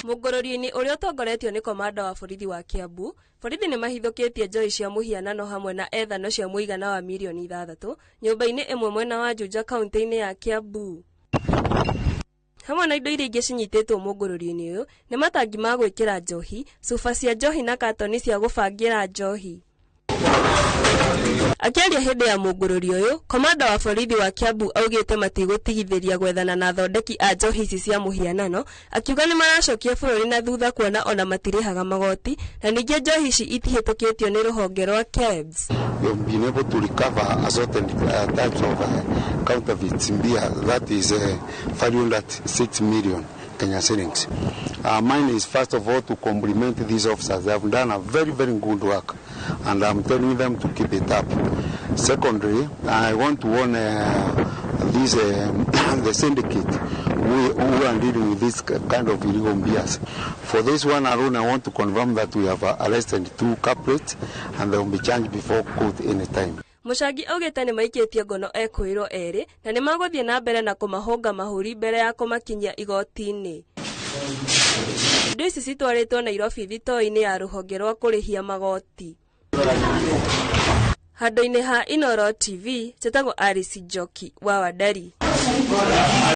Mũngũrũrio-inĩ ũrĩa ũtongoretio nĩ komanda wa borithi wa Kiambu, borithi nĩ mahithũkĩtie njohi cia mũhianano hamwe na ethano cia mũigana wa mirioni 6 nyũmba-inĩ ĩmwe mwena wa Juja kaunti-inĩ ya Kiambu. Hamwe na indo iria ingĩ cinyitĩtwo mũngũrũrio-inĩ ũyũ nĩ matangi ma gwĩkĩra njohi, cuba cia njohi na katoni cia gũbangĩra njohi. Akĩaria hĩndĩ ya mũngũrũrio ũyũ, komanda wa borithi wa Kiambu augĩte matigũtigithĩria gwethana na athondeki a njohi ici cia mũhianano, akiuga nĩ maracokia bũrũri na thutha kuona ona matirĩhaga magoti na ningĩ njohi ici itihĩtũkĩtio nĩ rũhonge rwa KEBS. We have been able to recover a certain types of counterfeit beer that is valued at 6 million Kenya shillings. Mine is first of all to compliment these officers. They have done a very, very good work and I'm telling them to keep it up. Secondly, I want to warn these, the syndicate who are dealing with this kind of illegal beers. For this one alone, I want to confirm that we have arrested two culprits and they will be charged before court anytime. Mũcangi augĩte nĩ maikĩtie ngono ekũĩrwo erĩ na nĩ magũthiĩ na mbere na kũmahũnga mahũri mbere ya kũmakinyia igoti-inĩ. Indo ici citwarĩtwo Nairobi thitoo-inĩ ya rũhonge rwa kũrĩhia magoti. Handũ-inĩ ha Inooro TV, njĩtagwo Alice Njoki wa Wandari.